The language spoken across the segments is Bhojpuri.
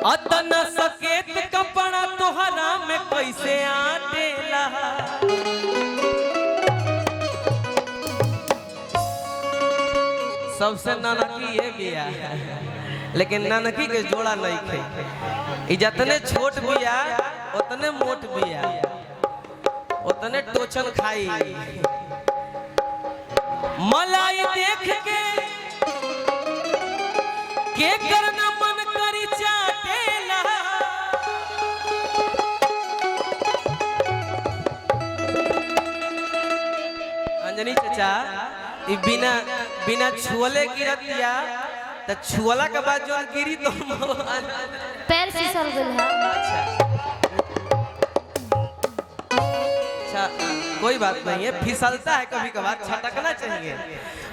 अतना सकेत कपड़ा तोहरा में कैसे आटेला। सबसे नानकी ये बिया, लेकिन नानकी के जोड़ा नहीं खे। ई जितने छोट बिया उतने मोट बिया, उतने टोचन खाई। मलाई देख के करना मन करी चाटेला। अंजनी चाचा ई बिना बिना छुअले गिरतिया त छुअला के बाद जोन गिरी तो पैर फिसल गइल है। अच्छा अच्छा कोई बात नहीं है, फिसलता है कभी कभार, छटकना चाहिए।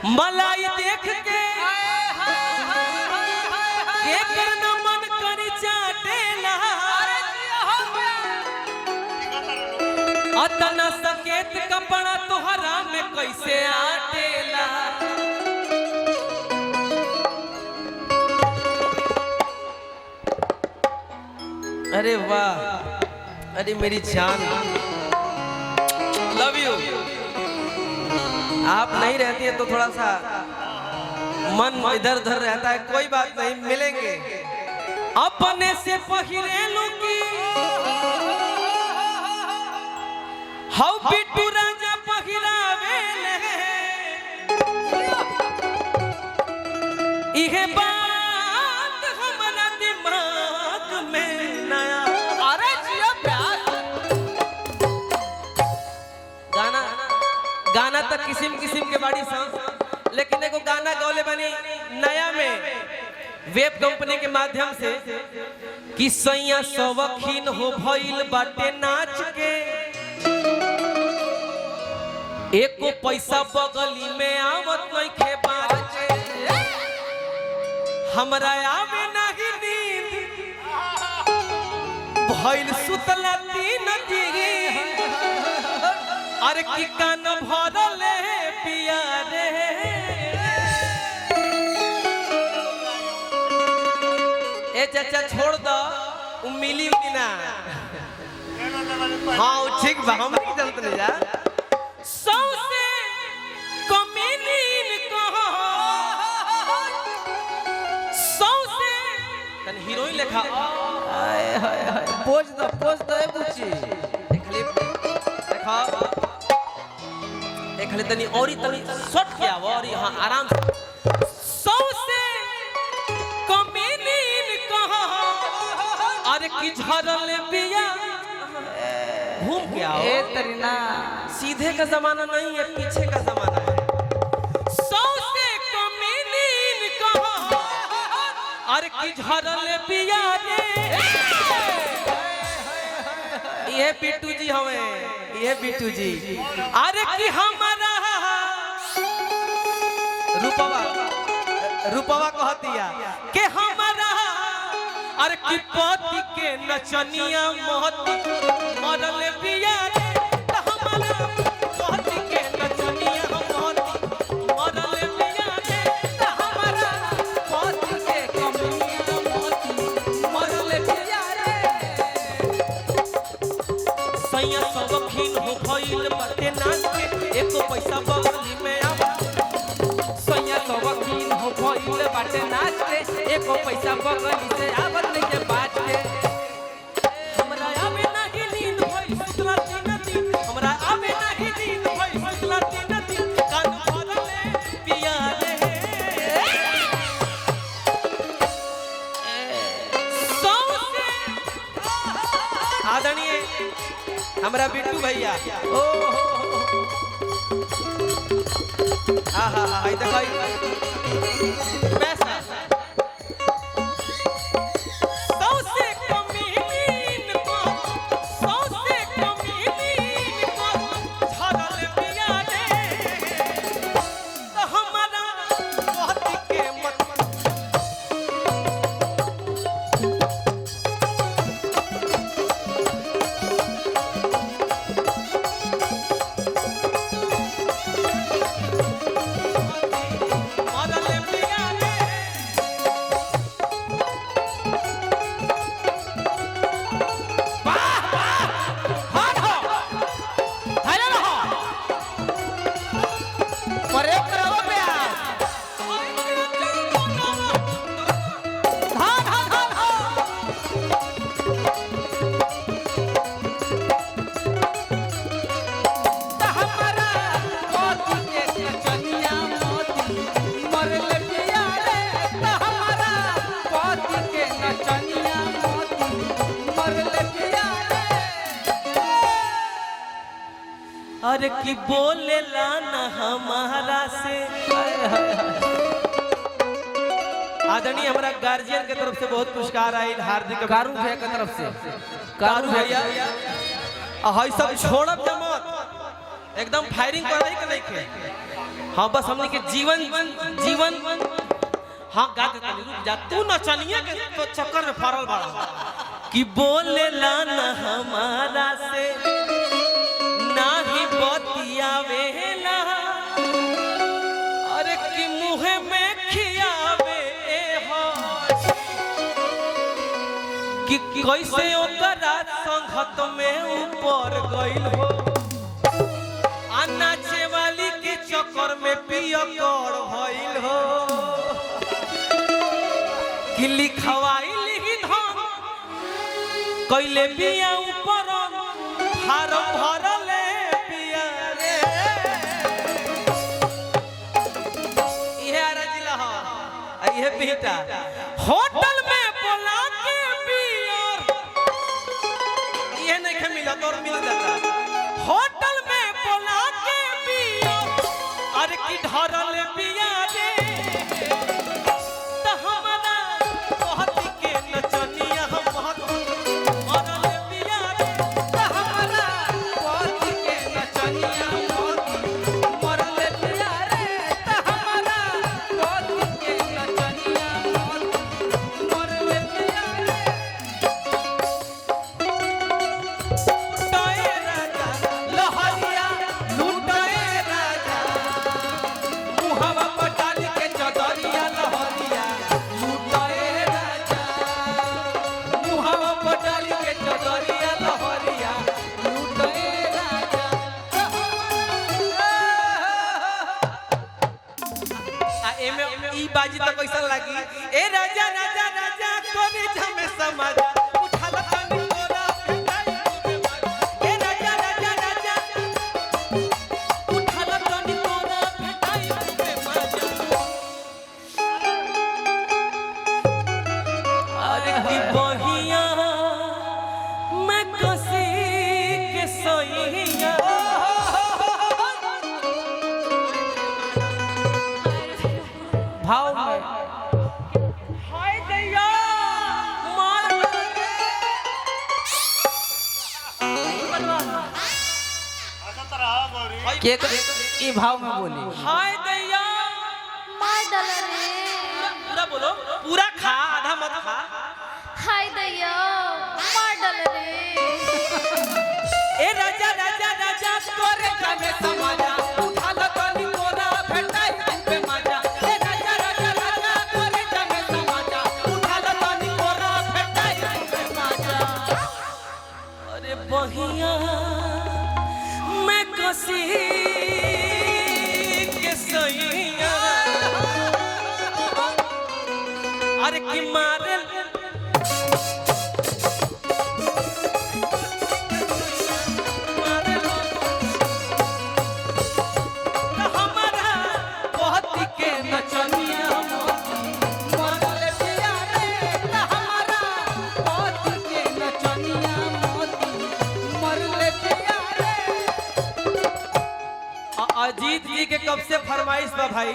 मलाई देख के करना मन करी चाटेला। अतना सकेत कपड़ा तोहरा में कैसे आटेला। अरे वाह, अरे मेरी जान, लव you. आप नहीं रहती है तो थोड़ा सा मन इधर उधर रहता है, कोई बात नहीं, मिलेंगे। अपने से पहिरेलू की हौ बिट्टू राजा पहिरावेले। इहे बात हमरा दिमाग में नया। अरे जिया प्यार। गाना गाना तो किस्म किस्म के बाड़ी सा, लेकिन एगो गाना गौले बनी नया में वेब कंपनी के माध्यम से कि सैया सवखीन हो भइल बाटे नाच के, एको पैसा बगली में आवत नइखे बाचे। हमरा आवे नाही नींद भइल सुतला तीन दिन। अरे की कान भरले पिया रे। ए चाचा छोड़ दो, उ मिली उली ना। हाँ ठीक बा, हम नहीं जानते नहीं जा। सौसे कमीनीन कहो, सौसे तन हीरोइन लेखा। हाय हाय हाय, पोज दो ए बुच्ची। देखली देखा देखली तनी औरी तनी सट के आव औरी, हाँ आराम से। सौसे कमीनीन कहो, अरे की झरल बिया। घूम के आओ। ए तरीना, सीधे का जमाना नहीं है, पीछे का जमाना है। सौसे कमीनीन कहो, अरे की झरल बिया रे। ये बिट्टू जी हमें, ये बिट्टू जी। अरे की हमारा रूपवा रूपवा कहतिया के हमारा, अरे की पति के नचनिया मोहती मरल बिया रे। हमारा पति के नचनिया मोहती मरल बिया रे। हमारा पति के कमिया मोती मरल बिया रे। सैया सवखीन हो भइल बाटे नाच के, एको पैसा बगली में आवा। सैया सवखीन हो भइल बाटे नाच के, एको पैसा बगली से आवत नहीं के बाज के। हमरा आवे नाही नींद भइल सुतला तीन दिन। हमरा आवे नाही नींद भइल सुतला तीन दिन। कान भरले पिया रे। सौसे आदरणीय हमरा बिट्टू भैया, ओ हो आहा हा हाय देखै पैसा। सौसे कमीनीन को, सौसे कमीनीन को झरल पिया रे। तो हमारा पति के मत मरल पिया रे। अरे की बोलेला ना हमारा से। आदरणीय हमारा गार्जियन के तरफ से बहुत पुरस्कार आयल, हार्दिक कारू भैया के तरफ से। कारू भैया। आ हई सब छोड़ब जमत एकदम फायरिंग कराई के नहीं खे। हाँ बस हमनी के जीवन जीवन हाँ गा देता नहीं, रुक जा तू नचनिया के तो चक्कर में फरल बड़ा कि बोलेला ना हमारा से ना ही बतियावेला अरे कि मुँह में खियावे हो कि कैसे ओकरा संगत में ऊपर गइल हो आ नाचे वाली के चक्कर में पियकर भइल हो कि लिखवाइल ही धन कैले बिया ऊपर फारम भरले बिया रे। इहे आरा जिला ह आ इहे बिहटा होटल में बोला के बियर इहे नहीं के मिलत और मिल जाता होटल में बोला के बियर अरे की ढरल बिया रे त हमरा कहती के नचनिया हम मरल बिया रे। त हमरा पति के नचनिया मोती मरल पिया रे। त हमरा पति के नचनिया मोती मरल पिया रे। लुटाए राजा लहरिया लुटाए राजा मुहवा पटाली के चदरिया लहरिया लुटाए राजा मुहवा पटाली के चदरिया लहरिया लुटाए राजा। आ एमे ई बाजी त कैसन लागी ए राजा राजा राजा कोने जमे समाज उठा ल तनी तोरा भेटाई तोरे माज। ए राजा राजा राजा उठा ल तनी तोरा भेटाई तोरे माज। अरे की बहिया मैं कसी के सोइया भाव में हाय दैया मार के ई भाव में बोली हाय दैया मार डाला रे। पूरा बोलो पूरा खा आधा मत खा। हाय दैया मार डाला रे। ए राजा राजा राजा तोरे जाने समाजा उठा ल तनी तोरा भेटाई पे मजा। ए राजा राजा राजा तोरे जाने समाजा उठा ल तनी तोरा भेटाई पे मजा। अरे बहिया मैं कसी के सैया अरे की मारे मारे हमारा पति के नचनिया मोती मरल पिया रे। त हमरा पति के नचनिया मोती मरल पिया रे। अजीत जी के कब से फरमाइश बा भाई।